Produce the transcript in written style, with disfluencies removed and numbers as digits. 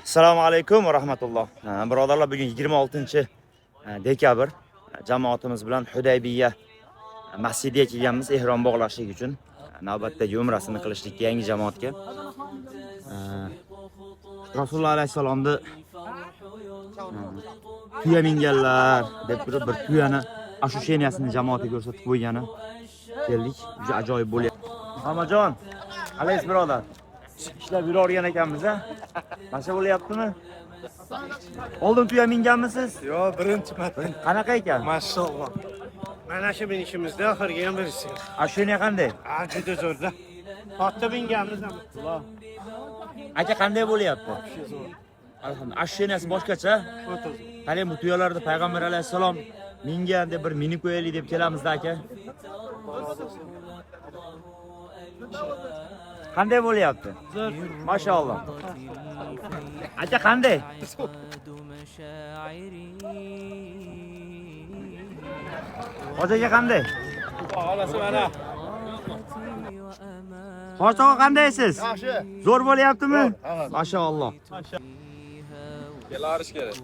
Assalomu alaykum va rahmatulloh. Birodarlar, bugun 26 dekabr jamoatimiz bilan Hudaybiya masjidiga kelganmiz ehrom bog'lashlik uchun. Navbatdagi umrasini qilishlikka yangi jamoatga. Rasululloh alayhissalomni tuya minganlar deb turib bir tuyani ощущения sini jamoatga ko'rsatib qo'ygani keldik. Juda ajoyib bo'lyapti. Muhammadjon, qalaysiz, birodar? Ishlab yuravergan ekanmiz, a? Nasha bo'lyaptimi? Oldin tuya minganmisiz? Yo'q, birinchi marta. Qanaqa ekan? Mashalloh. Mana shu minishimizda oxirgi ham birinchisi. Ощущение qanday? Ha, juda zo'rda. Otda minganmiz ham. Aka, qanday bo'lyapti? Alhamdulillah. Ощущения si boshqacha. O'ta zo'r. Qarang, bu tuyalarda payg'ambar alayhissalom mingan deb bir minib qo'yaylik deb kelamizda, aka. Qanday bo'lyapti? Zo'r. Mashalloh. Aka, qanday? Hoji aka, qanday? Xolasi mana. Hoji tog'a, qandaysiz? Yaxshi. Zo'r bo'lyaptimi? Mashalloh. Kelarish kerak.